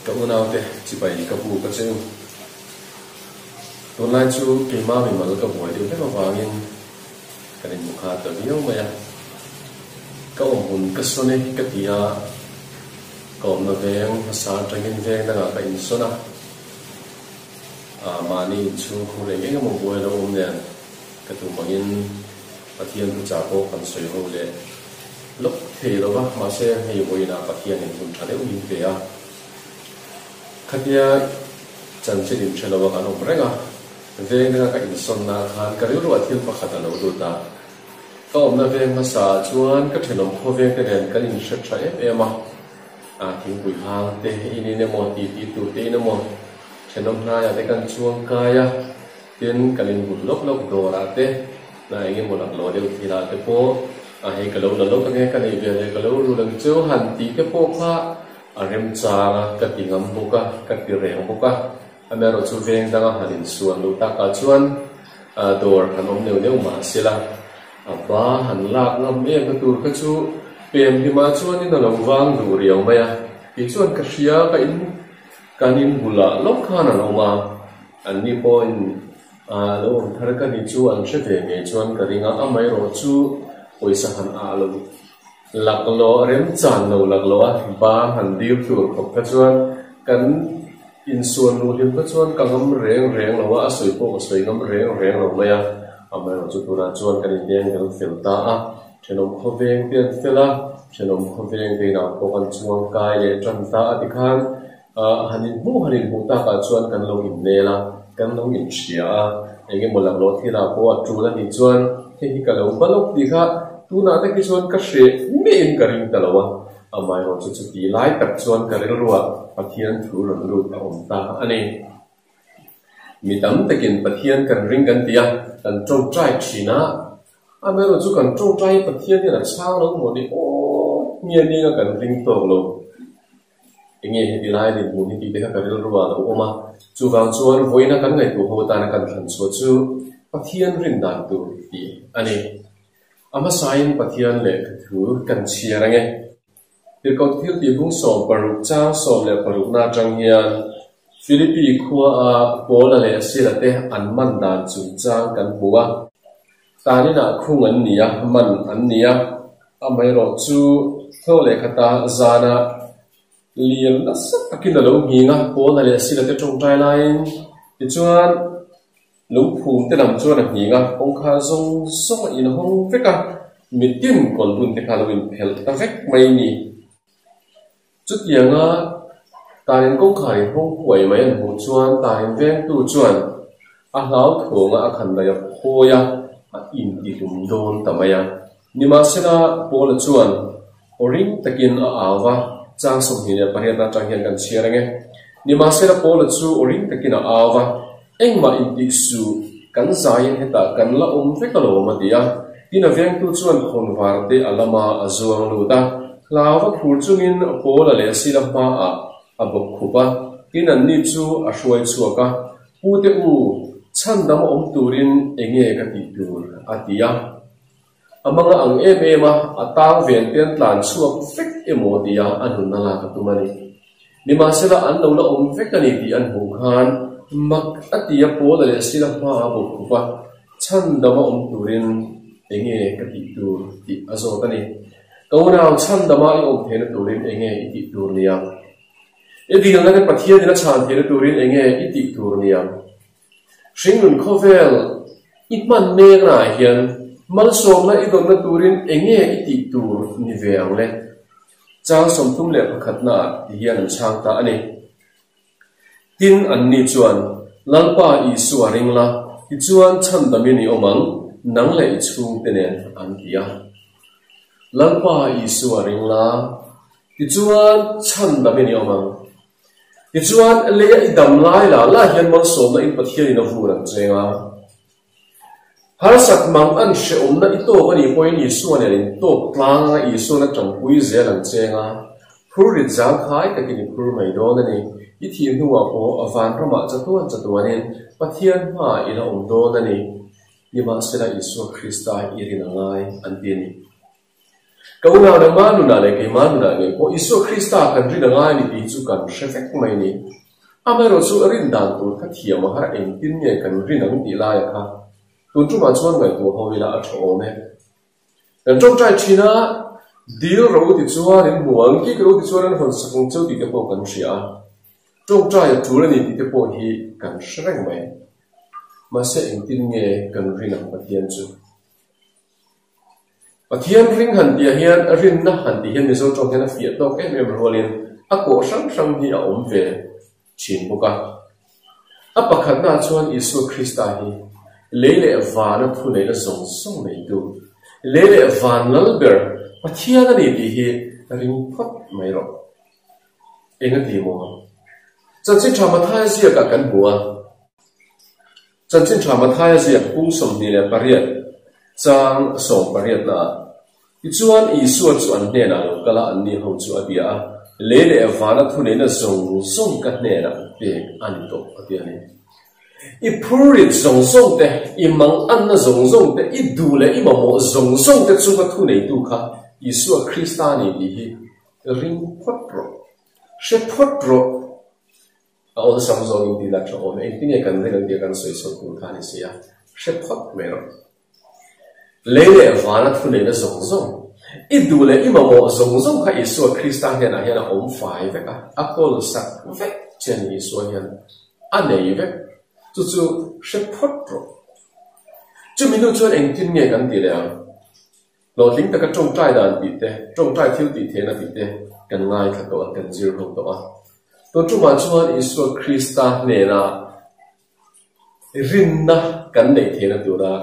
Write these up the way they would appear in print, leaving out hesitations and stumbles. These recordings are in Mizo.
Ka unaute chibai ka bu ka che u. Tunlai chu keimah mimal ka buai deuh hlek avangin kan inhmu kha ta viau mai a. Ka awm hun ka sawn e ka ti a, ka awmna veng hmasa atangin veng dangah ka insawn a. Mahni inchhungkhur eng eng emaw buai lo awm nen ka tum angin Pathian thuchah pawh kan sawi ho leh lawk thei lo va, mahse hei vawiinah Pathianin hun tha deuh min pe a. Khatia chanchin inhre lo a kan awm reng a, veng danga ka insawnna khan ka rilruah thil pakhat a lo lut a. Ka awmna veng hmasa ah chuan ka thenawm khawveng te nen kan inhre tha em em a, a thingpui hang te in in emaw titi tur te in emaw thenawm hnaiah te kan chuang kai a, tin kan inbul lawk lawk dawrah te na eng emaw laklawh deuh thilah te pawh a hei ka lo la lawk ange ka nei ve leh ka lo rul ang cheu han tih te pawh kha a remchang a, ka ti ngam bawk a, ka ti reng bawk a. Amaherawh chu veng danga han insuan luh takah chuan dawr han awm neuh neuh mah se la, a ba han lak ngam em na tur kha chu pem hlimah chuanin a lo vang duh riau mai a. Kei chuan ka hria ka in kan in bulah lawk khan an awm a, anni pawhin lo awm thar ka ni chu an hre ve ngei chuan ka ring a, amaherawh chu pawisa han ah lo Laklawh remchan lo laklawh a ba han dil tur khawp kha chuan kan insuan luh hlim kha chuan ka ngam reng reng lo a, a sawi pawh ka sawi ngam reng reng lo mai a. Amaherawhchu chu tunah chuan kan inleng dang fel ta a, thenawm khawveng te an fel a, thenawm khawveng te inah pawh kan chuang kai leh tan ta a tikhan han inhmuh han inhmuh takah chuan kan lo innel a, kan lo inhria a, eng emaw laklawh thilah pawh a tul a nih chuan hei hi ka lo va lawk tih kha tunah te khi chuan ka hreh miahin ka ring ta lo a, amaherawh chu chuti lai tak chuan ka rilruah Pathian thu rawn lut a awm ta a ni. Mi tam takin Pathian kan ring kan ti a, kan tawngtai thin a, amaherawh chu kan tawngtai hi Pathian hian a chhang lo maw ni aw nge nia kan ring tawk lo. Enge heti lai dinhmun hi tih te kha ka rilru ah lo awm a, chuvang chuan vawiina kan ngaihtuah ho atana kan thlan chhuah chu Pathian rin dan tur tih a ni. A hmasain Pathian lehkha thu kan chhiar ange. Tirhkoh thil tih bung 16 chang 16 na atang hian Philippi khua a Paula leh Sila te an man dan chungchang kan hmu a. Taninah khung an ni a, man an ni a, amaherawh chu tho leh khata zana lir nasa takin a lo nghing a, Paula leh Sila te tawngtai laiin tichuan lungphum te lam chuan a nghing a, kawngkhar zawng zawng a inhawng vek a, mitin kawlhmun te kha a lo inphelh ta vek mai a ni. Chutianga tanin kawngkhar in hawng huai mai an hmuh chuan tanin vengtu chuan a hlauthawng a, a khan daih a phawi a, a intihlum dawn ta mai a. Nimahsela, Paula chuan aw ring takin a au va, chang 28 atang hian kan chhiar ang e. Nimahsela, Paula chu aw ring takin a au va, Engmah intih suh, kan zaiin hetah kan la awm vek alawm a ti a. Tin a vengtu chuan khawnvar te a lama a zuang lut a, hlau va phur chungin Paula leh Sila hmaah a bawk khup a, tin anni chu a hruai chhuak a, Pute u, chhandam a awm turin enge ka tih tur? a ti a. A hmanga ang em em a, a tang ven te an tlan chhuak vek emaw tia a nunna lak a tum a ni. Nimahsela an lo la awm vek a ni tih an hmuh khan mak a ti a, Paula leh Sila hmaah a bawk khup a, chhandam a awm turin enge ka tih tur tih a zawt a ni. Ka unau, chhandama i awm theihna turin enge i tih tur nia? I dilna te Pathianin a chhan theihna turin enge i tih tur nia? Hringnun khawvel i hman meknaah hian malsawmna i dawnna turin enge i tih tur ni ve ang le? Chang 31 naah ti hian an chhang ta a ni. Tin, anni chuan, Lalpa Isua ring la, tichuan chhandamin i awm ang, nang leh i chhungte nen an ti a. Lalpa Isua ring la, tichuan chhandamin i awm ang. Tichuan, leia i dam lai la la hian malsawmna in Pathianin a vur ang cheng a. Harsat mang an hrehawmna i tawk a nih pawhin Isua nen in tawk tlang anga Isuan a tanpui zel ang cheng a. Phur rit zangkhai takin i phur mai dawn a ni. I thih hnuah pawh a vanramah chatuan chatuanin Pathian hmaah i la awm dawn a ni. Nimahsela Isua Krista i rin a ngai an ti a ni. Ka unau nangmah nunah leh keimah nunah ngei pawh Isua Krista kan rin a ngai a ni tih hi chu kan hre vek mai a ni. Amaherawh chu rin dan tur kha thiam a har engtin nge kan rin ang tih laia kha tun tumah chuan ngaihtuah ho ila a tha awm e. Kan tawngtai thin a, dil ro ti chuan in hmu ang, kik ro ti chuan an hawn sak ang cheu tih te pawh kan hria a. Tawngtai a tul a ni tih te pawh hi kan hre reng mai. Mahse engtin nge kan rin ang Pathian chu? Pathian ring han tihah hian rinna han tih hian Mizo tawng hian a fiah tawk em em rualin a kawh hrang hrang hi a awm ve thin bawk a. A pakhatnaah chuan Isua Krista hi lei leh vana thuneihna zawng zawng neitu, lei leh van lal ber Pathian a ni tih hi ring phawt mai rawh. Eng a ti maw? Chanchin tha Mathaia ziakah kan hmu a. Chanchin tha Mathaia ziak pung 28 chang 18 naah tichuan Isua chu an hnenah lo kal a, anni ho chu a bia a, Lei leh vana thuneihna zawng zawng ka hnenah pek a ni tawh a ti a ni. I phurrit zawng zawng te, i manganna zawng zawng te, i duh leh i mamawh zawng zawng te chunga thuneitu kha Isua Krista a ni tih hi ring phawt rawh, hre phawt rawh. A awlsam zawngin tih la tha awm e, engtin nge kan rin ang tih a kan sawi chho tur kha a ni si a, hre phawt mai rawh. Lei leh vana thuneihna zawng zawng, i duh leh i mamawh zawng zawng kha Isua Krista hnenah hian a awm fai vek a, a kawl sak vek che a ni Isua hian a nei vek, chu chu hre phawt rawh. Chumi hnu chuan engtin nge kan tih leh ang? Hlawhtling taka tawngtai dan tih te, tawngtai thil tih theihna tih te kan ngaithla tawh a, kan zir ho tawh a. Tun tumah chuan Isua Krista hnena rinna kan neih theihna tura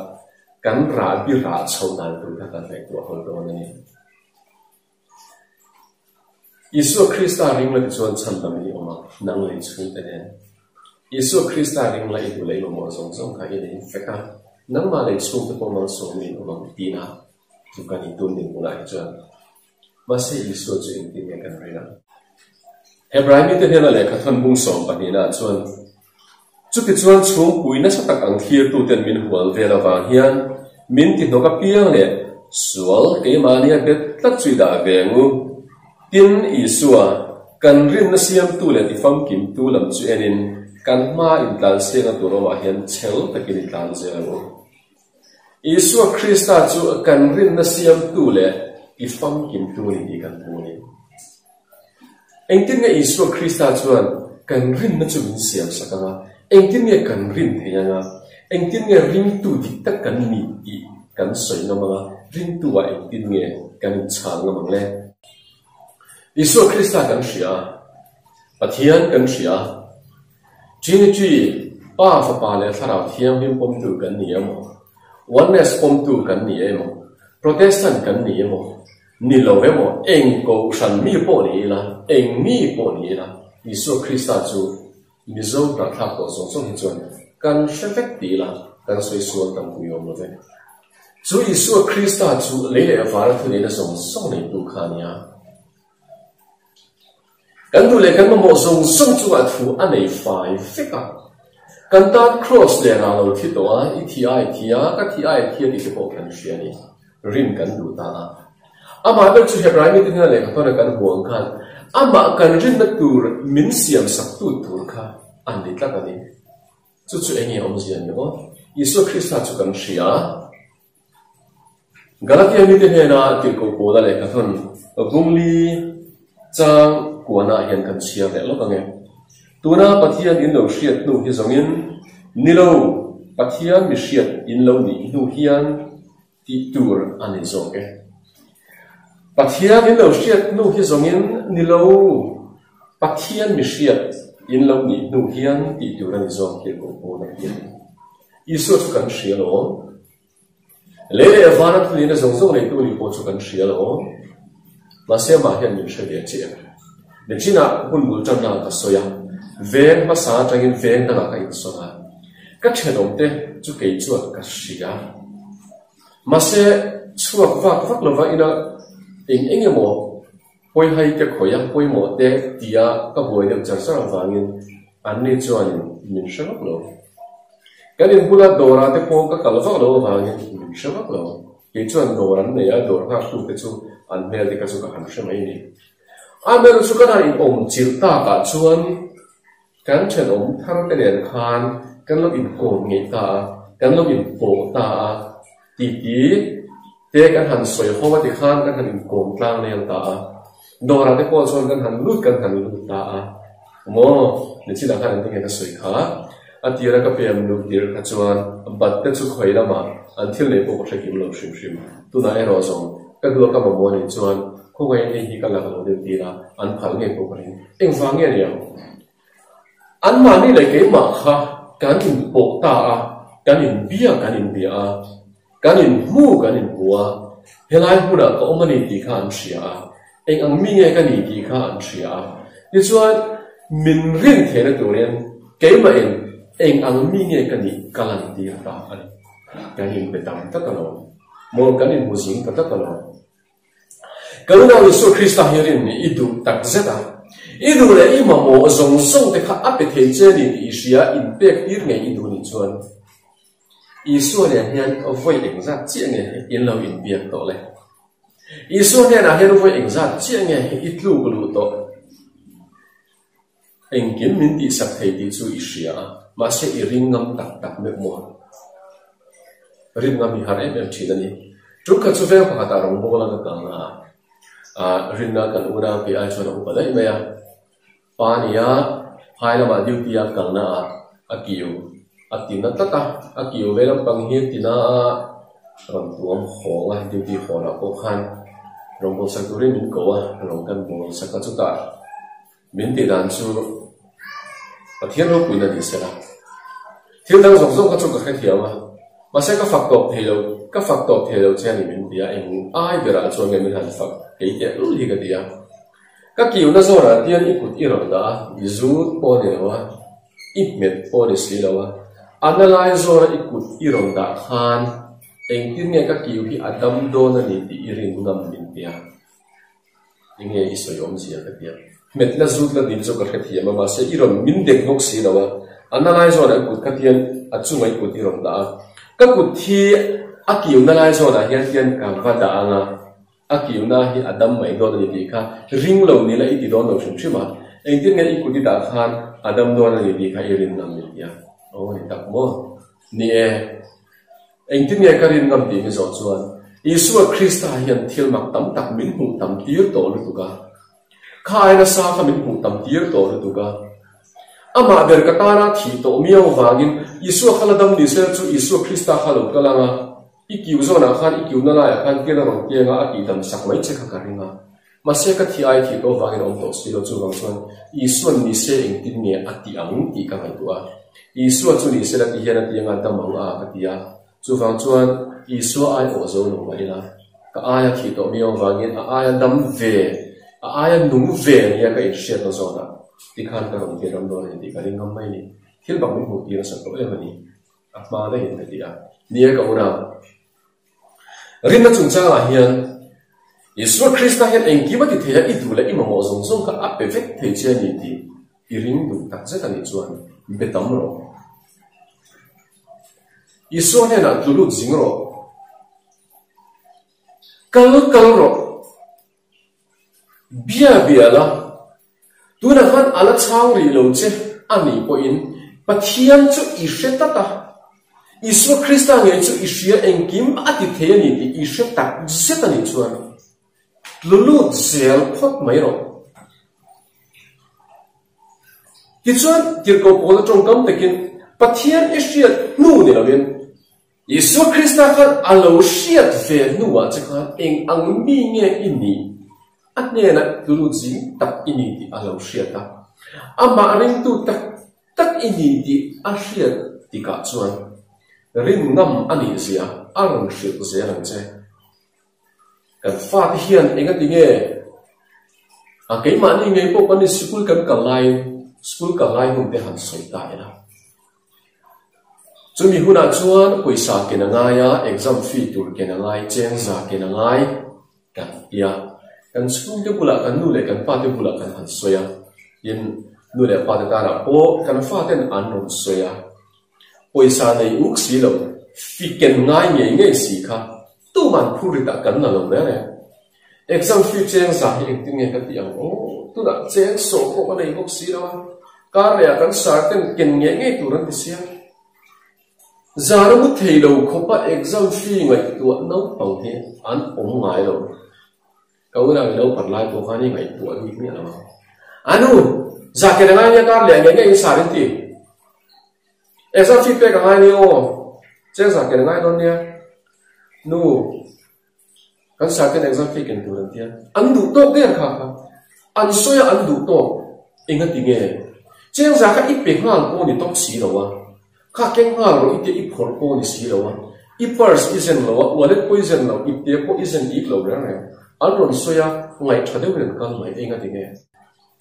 kan rahbi rah chho dan tur kha kan ngaihtuah ho dawn a ni. Isua Krista ring la tichuan chhandam i awm a, nang lei chhungte nen. Isua Krista ring la i duh leh i mamawh zawng zawng kha i nei vek a, nangmah lei chhungte pawh malsawmin in awm ang tina chu kan intum din hunah hi chuan. Mahse Isua chu engtin nge kan rin ang? Hebrai mite hnena lehkha thawn bung sawmpahnihnaah chuan, Chutichuan chhungpui nasa tak ang thlirtuten min hual vel avang hian min ti hnawk apiang leh sual keimahnia bet tlat chu i dah ve ang u. Tin, Isua, kan rinna siamtu leh tifamkimtu lam chu enin kan hma intlansiakna tur awmah hian chhel takin i tlan zel ang u. Isua Krista chu kan rinna siamtu leh tifamkimtu a ni tih kan hmu a ni. Engtin nge Isua Krista chuan kan rinna chu min siam sak ang a? Engtin nge kan rin thei ang a? Engtin nge ringtu dik tak kan ni tih kan sawi ngam ang a? Ringtu ah engtin nge kan inchhal ngam ang le? Isua Krista kan hria a, Pathian kan hria a, Trinity, Pa, Fapa leh Thlarau Thianghlim pawmtu kan ni emaw, Oneness pawmtu kan ni emaw, Protestant kan ni emaw, Ni lo emaw, eng kohhran mi pawh ni ila, eng mi pawh ni ila, Isua Krista chu Mizo hnahthlak tawh zawng zawng hi chuan kan hre vek ti ila, kan sawi sual tam pui awm lo ve. Chu Isua Krista chu lei leh vara thuneihna zawng zawng neitu kha a ni a. Kan duh leh kan mamawh zawng zawng chungah thu a nei fai vek a. Kan tan Kraws leh rah lo thi tawh a, i thi a i thi a, ka thi a i thi a tih te pawh kan hria a ni. Rin kan duh ta a. Amah ber chu Hebrai mite hnena lehkha tawna kan hmuh ang khan amah kan rinna tur min siam saktu tur kha a ni tlat a ni. Chu chu eng nge awmzia ni aw? Isua Krista chu kan hria a. Galatia mite hnena tirhkoh Paula lehkha thawn Bungli chang kuanah hian kan chhiar leh lawk ang e. Tuna Pathian in lo hriat hnu hi zawngin, Ni lo, Pathian mi hriat in lo nih hnu hian tih tur a ni zawk e. Pathian in lo hriat hnu hi zawngin, Ni lo, Pathian mi hriat in lo nih hnu hian tih tur a ni zawk tirhkoh Paula hian. Isua chu kan hria lo. Lei leh vana thunihna zawng zawng neitu nih pawh chu kan hria lo. Mahse amah hian min hre ve chiah em? Nichinah hun bul tanna ka sawi a, veng hmasa atangin veng dangah ka insawn a. Ka thenawmte chu kei chuan ka hria. Mahse chhuak vak vak lova ina eng eng emaw pawihai te khawih a, pawimawh te tia ka buai deuh char char avangin anni chuanin min hre vak lo. Kan inbula dawrah te pawh ka kal vak lo avangin min hre vak lo. Kei chuan dawr an nei a, dawr nghaktute chu an hmel te kha chu ka han hre mai a ni. Amaherawhchu chu kan han inawm chilh takah chuan kan thenawm thar te nen khan kan lo inkawm ngeih ta a, kan lo inpawh ta a, titi te kan han sawi ho a tikhan kan han inkawm tlang leng ta a, dawrah te pawh chuan kan han lut kan han lut ta a, maw nichinah khan engtin nge ka sawi kha? A tira ka pem luh tir kha chuan bat te chu khawi lamah an thil nei pawh ka hre kim lo hrim hrim. Tunah erawh zawng ka duh a ka mamawh anih chuan khawngaih hei hi ka lak lo deuh tir a, an phal ngei pawh ka ring. Engvang nge ni ang? Anmahni leh keimah kha kan inpawh ta a, kan inbia kan inbia a, kan inhmu kan inhmu a, helai hmunah ka awm a ni tih kha an hria a, eng ang mi nge ka ni tih kha an hria a. Tichuan, min rin theihna turin keimahin eng ang mi nge ka nih ka lantir ta a ni. Kan inbe tam tlat alawm. Maw kan inhmu zing ta tlat alawm. Ka unau Isua Krista hi rin i duh tak zet a. I duh leh i mamawh zawng zawng te kha a pe thei che ni tih i hria, inpek tir ngei i duh nih chuan Isua nen hian vawi engzat chiah nge in lo inbiak tawh le? Isua hnenah hian vawi engzat chiah nge i tluk luh tawh? Engkim min tihsak thei tih chu i hria a, mahse i ring ngam tak tak meuh maw? Rin ngam hi har em em thin a ni. Tuk khat chu veng pakhatah rawngbawla ka kal na a, rinna kan unau kei ai chuan a upa daih mai a. Pa nia phai lamah duty a kalna ah a kiu a ti na tlat a, a kiu ve lampang hi a ti na a, rawn tuam hawng a duty hawnah pawh khan rawngbawlsak turin min ko a, rawn kan bawlsak a chutah Min tih dan chu Pathian ropuina ni sela. Thil dang zawk zawk kha chu ka hrethiam a, mahse ka fak tawp thei lo, ka fak tawp thei lo che a ni min ti a, eng ai berah chuan nge min han fak kei teh lul hi ka ti a. Ka kiuna zawnah tian i kut i rawn dah a, i zut pawh a ni lo a, i hmet pawh a ni si lo a, a na lai zawna i kut i rawn dah khan engtin nge ka kiu hi a dam dawn a ni tih i rin ngam min ti a. Enge i sawi awmzia ka ti a. Hmet la zut la dil chu ka hrethiam a, mahse i rawn min dek bawk si lo a. A na lai zawnah i kut kha tian a chungah i kut i rawn dah a. Ka kut hi a kiuna lai zawnah hian tian ka va dah ang a, a kiuna hi a dam mai dawn a ni tih kha ring lo ni la i ti dawn lo hrim hrim a. Engtin nge i kut i dah khan a dam dawn a ni tih kha i rin ngam ni tia. Aw ni tak maw? Ni e. Engtin nge ka rin ngam tih mi zawh chuan, Isua Krista hian thil mak tam tak min hmuh tam tir tawh lutuk a. Kha ai nasa kha min hmuh tam tir tawh lutuk a. Amah ber ka tana thih tawh miau vangin Isua kha la dam ni se chu Isua Krista kha lo kal ang a, i kiu zawnah khan i kiuna laiah khan tian a rawn piang a, a tihdam sak mai che kha ka ring a. Mahse ka thi ai thih tawh vangin a awm tawh si lo, chuvang chuan Isua'n ni se engtin nge a ti ang tih ka ngaihtuah a. Isua chu ni se la ti hian a ti anga dam ang a ka ti a. Chuvang chuan Isua ai awh zo lo mah ila, ka aia thih tawh miau vangin a aia dam ve, a aia nung ve nia ka inhriatna zawnah tikhan ka rawn ti ram dawn a ni tih ka ring ngam mai a ni. Thil bak min hmuh tir nasa tawh em a ni. A hma daihin ka ti a. Nia ka unau. Rinna chungchangah hian Isua Krista hian engkim a ti thei a, i duh leh i mamawh zawng zawng kha a pe vek thei che a ni tih i ring duh takzet a nih chuan be tam rawh. Isua hnenah tlu lut zing rawh. Kal kal rawh. Bia bia la, tunah khan a la chhang rih lo che a nih pawhin Pathian chu i hre tlat a, Isua Krista ngei chu i hria engkim a ti thei a ni tih i hre tak zet a nih chuan tlu lut zel phawt mai rawh. Tichuan, tirhkoh pawl atawngkam takin Pathian i hriat hnu ni loin, Isua Krista khan a lo hriat ve hnuah che khan eng ang mi nge i nih? A hnenah tlut zing tak i ni tih a lo hriat a. Amah ringtu tak tak i ni tih a hriat tikah chuan rin ngam a nih zia a rawn hrilh zel ang che. Kan fate hian engati nge a keimahni ngei pawh kan ni sikul kan kal laiin school kal lai hun te han sawi ta ila. Chumi hunah chuan pawisa ken a ngai a, exam fee tur ken a ngai, cheng za ken a ngai kan ti a. Kan chhungte bulah, kan nu leh kan pate bulah kan han sawi a, tin, nu leh pate tanah pawh kan faten an rawn sawi a. Pawisa nei uk si lo, fee ken ngai ngei ngei si kha. Tuman phurrit ah kan la lo reng reng. Exam fee cheng zah hi engtin nge ka tih ang aw? Tunah cheng sawh pawh ka nei bawk si lo a, kar leh ah kan sar ten ken ngei ngei tur an ti sia. Zan a mu thei lo khawpa exam fee ngaihtuah naupang hi an awm ngai lo. Ka unau i lo pat lai pawh khan i ngaihtuah bik miah lo ang. Anu, zah ken a ngai nia kar leh ngei ngei in sar in ti. Exam fee pek a ngai nia aw, cheng zah ken a ngai dawn nia. Nu. Kan sate exam fee ken tur an tia. An duh tawk der kha kha. An sawi a an duh tawk. Enga ti nge? Cheng za kha i pe nghal pawh ni tawp si lo a. Kha keng nghal rawh i tia i phawrh pawh ni si lo a. I purse i zen lo a, wallet pawh i zen lo, i te pawh i zen ik lo reng reng. An rawn sawi a, ngaih tha deuhin an kal mai. Enga ti nge?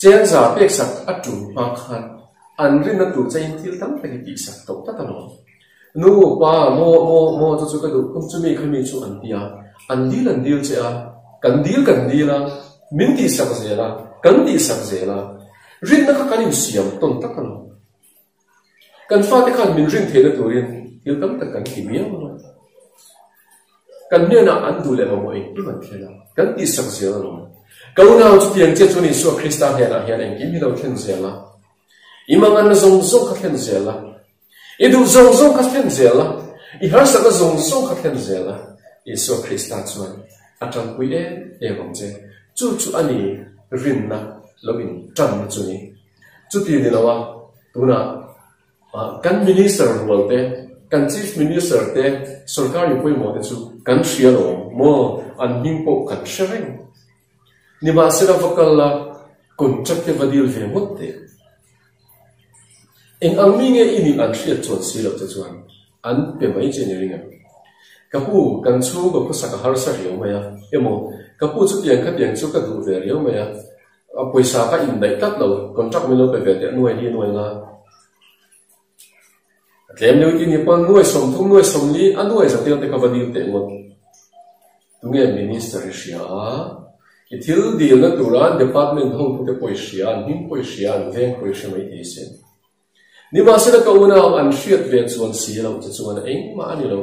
Cheng za pek sak a tum hma khan an rinna tur chaiin thil tam tak i tihsak tawh tak alawm. Nu, pa, maw, maw, maw chu chu ka duh khum chumi khami chu an ti a, an dil an dil che a, kan dil kan dil a, min tihsak zel a, kan tihsak zel a, rinna kha kan insiam tawn tak alawm. Kan fate khan min rin theihna turin thil tam tak kan ti miau a, kan hnenah an duh leh mamawh engkim an thlen a, kan tihsak zel alawm. Ka unau chutiang chiah chuan Isua Krista hnenah hian engkim hi lo thlen zel a, i manganna zawng zawng kha thlen zel a, I duh zawng zawng kha thlen zel a, i harsatna zawng zawng kha thlen zel a, Isua Krista chuan a tanpui em em ang che. Chu chu a ni rinna lo in tanna chu ni. Chuti ni lo a, tunah kan Minister rual te, kan Chief Minister te, sorkar mi pawimawh te chu kan hria lo maw? An hming pawh kan hre reng. Nimahsela va kal la, contract te va deal ve ngawt teh. Eng ang mi nge i nih an hriat chuan si loh che chuan an pe mai che ni ring em? Ka pu, kan chhungkaw khawsak a harsa riau mai a, emaw ka pu chutiang khatiang chu ka duh ve riau mai a, pawisa ka indaih tlat lo, contract min lo pe ve teh nuai li nuai nga. A tlem deuh tih ni pawn nuai 30 nuai 40 a nuai zatel te kha va dil teh ngawt. Tunge Minister i hria a? I thil dilna tura Department hotute pawh i hria, an hming pawh i hria, an veng pawh i hre mai thei sin. Nimahsela ka unau an hriat ve chuan si loh che chuan engmah a ni lo.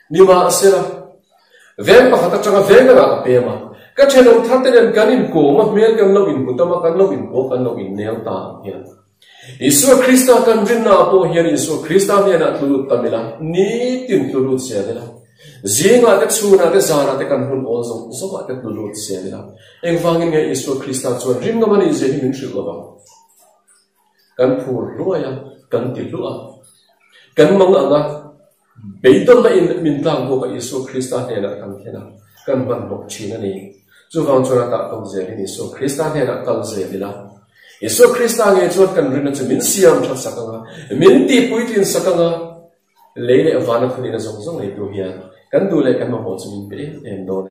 Nimahsela, veng pakhat atanga veng dangah ka pem a, ka thenawm thar te nen kan inkawm a, hmel kan lo inhmu tam a, kan lo inpawh kan lo innel ta ang hian. Isua Krista kan rinna ah pawh hian Isua Krista hnenah tlu lut tam ila, nitin tlu lut zel ila. Zingah te, chhunah te, zanah te kan hun awl zawng zawngah te tlu lut zel ila. Engvangin nge Isua Krista chuan rin ngam a nih zia hi min hrilh lovang? Kan phur hluai a, kan ti hluah a, kan mang ang a, beidawnna in min tlak bawk a Isua Krista hnenah kan thlen a, kan hman bawk thin a ni. Chuvang chuan a tah tawk zelin Isua Krista hnenah kal zel ila. Isua Krista ngei chuan kan rinna chu min siam that sak ang a, min tihpuitlin sak ang a, lei leh vana thunihna zawng zawng neitu hian kan duh leh kan mamawh chu min pe em em dawn a.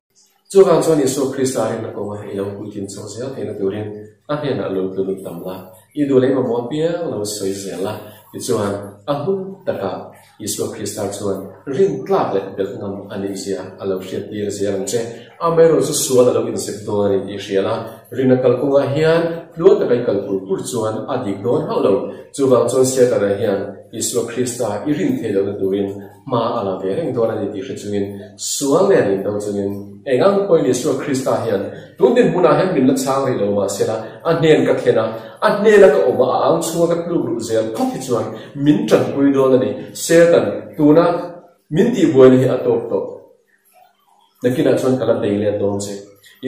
Chuvang chuan Isua Krista rinna kawnga i lo puitlin chho zel theihna turin a hnenah lo tlu lut tam la, i duh leh i mamawh apiang lo sawi zel la, tichuan a hmun takah Isua Krista chuan rintlak leh belh ngam a nih zia a lo hriat tir zel ang che. Amaherawh chu sual a lo inzep dawn a ni tih hria la, rinna kalkawngah hian tluang taka i kal pur pur chuan a dik dawn hauh lo. Chuvang chuan Setana hian Isua Krista i rin theih lohna turin hma a la ve reng dawn a ni tih hre chungin sual nen in do chungin eng ang pawhin Isua Krista hian tun dinhmunah hian min la chhang rih lo mahsela a hnen ka thlen a, a hnena ka awm a, a ang chhunga ka tluk luh zel phawt hi chuan min tanpui dawn a ni. Satan, tuna min tihbuaina hi a tawk tawh. Nakinah chuan ka la bei let dawn che.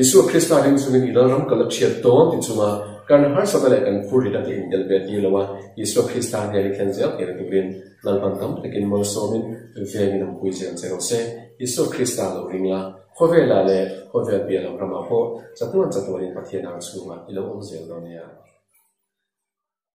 Isua Krista ring chungin i lalram ka la thiat dawn ti chunga kan harsatna leh kan phur rit a tih intel ve tir lo a, Isua Krista hnen i thlen zel theihna turin Lalpan tam takin malsawmin vengin an pui zel che rawh se. Isua Krista lo ring la, khawvelah leh khawvel piah lo ramah pawh chatuan chatuanin Pathian ang chhungah i lo awm zel dawn nia.